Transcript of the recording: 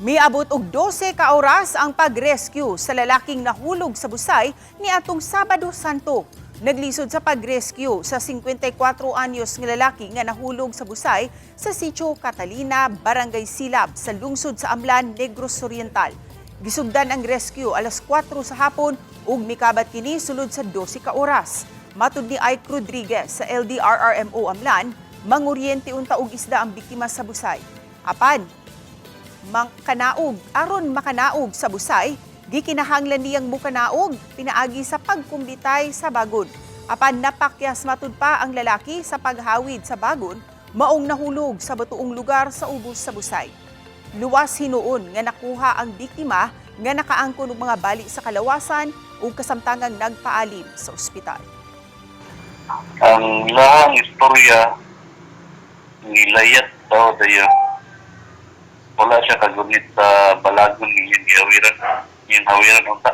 Miabot og 12 ka oras ang pag-rescue sa lalaking nahulog sa Busay niadtong Sabado Santo. Naglisod sa pag-rescue sa 54 anyos nga lalaki nga nahulog sa Busay sa Sitio Catalina, Barangay Silab sa lungsod sa Amlan, Negros Oriental. Gisugdan ang rescue alas 4 sa hapon ug mikabat kini sulod sa 12 ka oras. Matud ni Ike Rodriguez sa LDRRMO Amlan, manguryente unta og isda ang biktima sa Busay. Apan, mangkanaog aron makanaog sa Busay, gikinahanglan niyang mukanaog pinaagi sa pagkumbitay sa bagon. Apan napakyas matud pa ang lalaki sa paghawid sa bagon, maong nahulog sa batuong lugar sa ubos sa Busay. Luwas hinuon nga nakuha ang biktima nga nakaangkon og mga bali sa kalawasan ug kasamtangang nagpaalim sa ospital. Ang lahang istorya, nilayat daw dayon. Wala siya kagunit sa balagon niyang gihawiran. Niyang hawiran unta.